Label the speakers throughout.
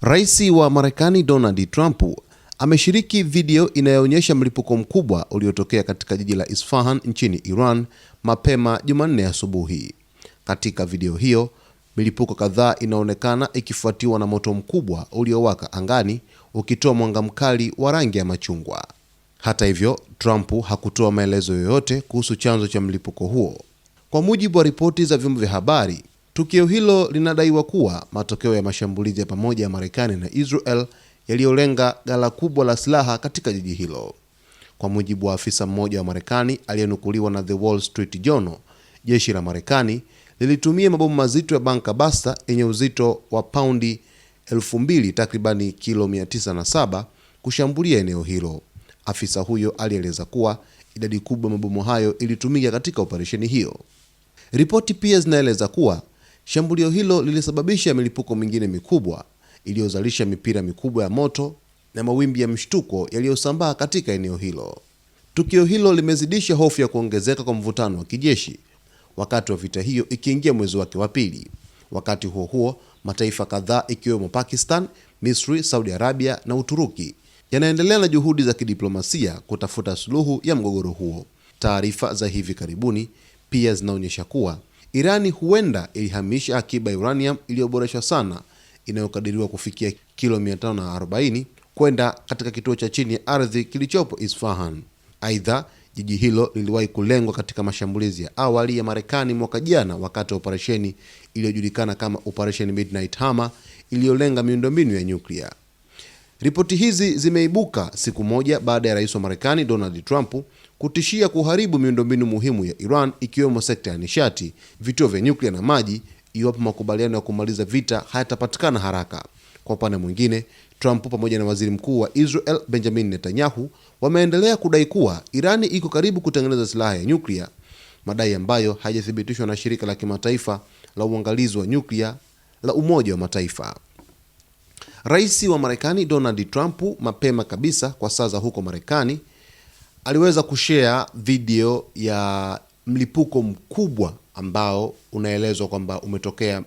Speaker 1: Rais wa Marekani Donald Trump ameshiriki video inayoonyesha mlipuko mkubwa uliotokea katika jiji la Isfahan nchini Iran mapema Jumanne asubuhi. Katika video hiyo, milipuko kadhaa inaonekana ikifuatiwa na moto mkubwa uliowaka angani ukitoa mwanga mkali wa rangi ya machungwa. Hata hivyo, Trump hakutoa maelezo yoyote kuhusu chanzo cha mlipuko huo. Kwa mujibu wa ripoti za vyombo vya habari, tukio hilo linadaiwa kuwa matokeo ya mashambulizi ya pamoja ya Marekani na Israel yaliyolenga ghala kubwa la silaha katika jiji hilo. Kwa mujibu wa afisa mmoja wa Marekani aliyenukuliwa na The Wall Street Journal, jeshi la Marekani lilitumia mabomu mazito ya bunker buster yenye uzito wa paundi 2000, takribani kilo 907, kushambulia eneo hilo. Afisa huyo alieleza kuwa idadi kubwa ya mabomu hayo ilitumika katika operesheni hiyo. Ripoti pia zinaeleza kuwa shambulio hilo lilisababisha milipuko mingine mikubwa iliyozalisha mipira mikubwa ya moto na mawimbi ya mshtuko yaliyosambaa katika eneo hilo. Tukio hilo limezidisha hofu ya kuongezeka kwa mvutano wa kijeshi wakati wa vita hiyo ikiingia mwezi wake wa pili. Wakati huo huo, mataifa kadhaa ikiwemo Pakistan, Misri, Saudi Arabia na Uturuki yanaendelea na juhudi za kidiplomasia kutafuta suluhu ya mgogoro huo. Taarifa za hivi karibuni pia zinaonyesha kuwa Irani huenda ilihamisha akiba ya uranium iliyoboreshwa sana inayokadiriwa kufikia kilo 540 kwenda katika kituo cha chini ya ardhi kilichopo Isfahan. Aidha, jiji hilo liliwahi kulengwa katika mashambulizi ya awali ya Marekani mwaka jana wakati wa operesheni iliyojulikana kama Operation Midnight Hammer iliyolenga miundombinu ya nyuklia. Ripoti hizi zimeibuka siku moja baada ya rais wa Marekani Donald Trump kutishia kuharibu miundombinu muhimu ya Iran ikiwemo sekta ya nishati, vituo vya nyuklia na maji iwapo makubaliano ya kumaliza vita hayatapatikana haraka. Kwa upande mwingine, Trump pamoja na waziri mkuu wa Israel Benjamin Netanyahu wameendelea kudai kuwa Irani iko karibu kutengeneza silaha ya nyuklia, madai ambayo hayajathibitishwa na shirika la kimataifa la uangalizi wa nyuklia la Umoja wa Mataifa. Rais wa Marekani Donald Trump mapema kabisa kwa saa za huko Marekani aliweza kushare video ya mlipuko mkubwa ambao unaelezwa kwamba umetokea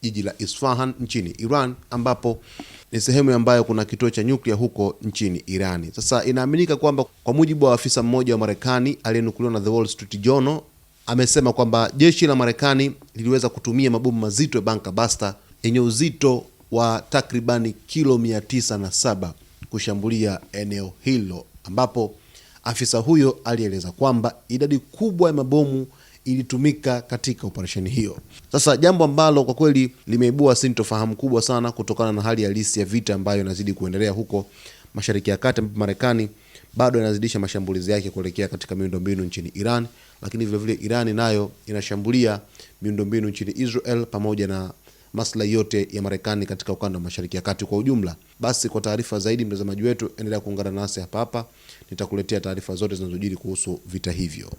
Speaker 1: jiji la Isfahan nchini Iran, ambapo ni sehemu ambayo kuna kituo cha nyuklia huko nchini Irani. Sasa inaaminika kwamba kwa mujibu wa afisa mmoja wa Marekani aliyenukuliwa na The Wall Street Journal, amesema kwamba jeshi la Marekani liliweza kutumia mabomu mazito ya bunker buster yenye uzito wa takribani kilo 907 kushambulia eneo hilo, ambapo afisa huyo alieleza kwamba idadi kubwa ya mabomu ilitumika katika operesheni hiyo. Sasa jambo ambalo kwa kweli limeibua sintofahamu kubwa sana kutokana na hali halisi ya vita ambayo inazidi kuendelea huko Mashariki ya Kati, ambapo Marekani bado inazidisha mashambulizi yake kuelekea katika miundombinu nchini Iran, lakini vile vile Iran nayo inashambulia miundombinu nchini Israel pamoja na maslahi yote ya Marekani katika ukanda wa Mashariki ya Kati kwa ujumla. Basi kwa taarifa zaidi, mtazamaji wetu, endelea kuungana nasi hapa hapa, nitakuletea taarifa zote zinazojiri kuhusu vita hivyo.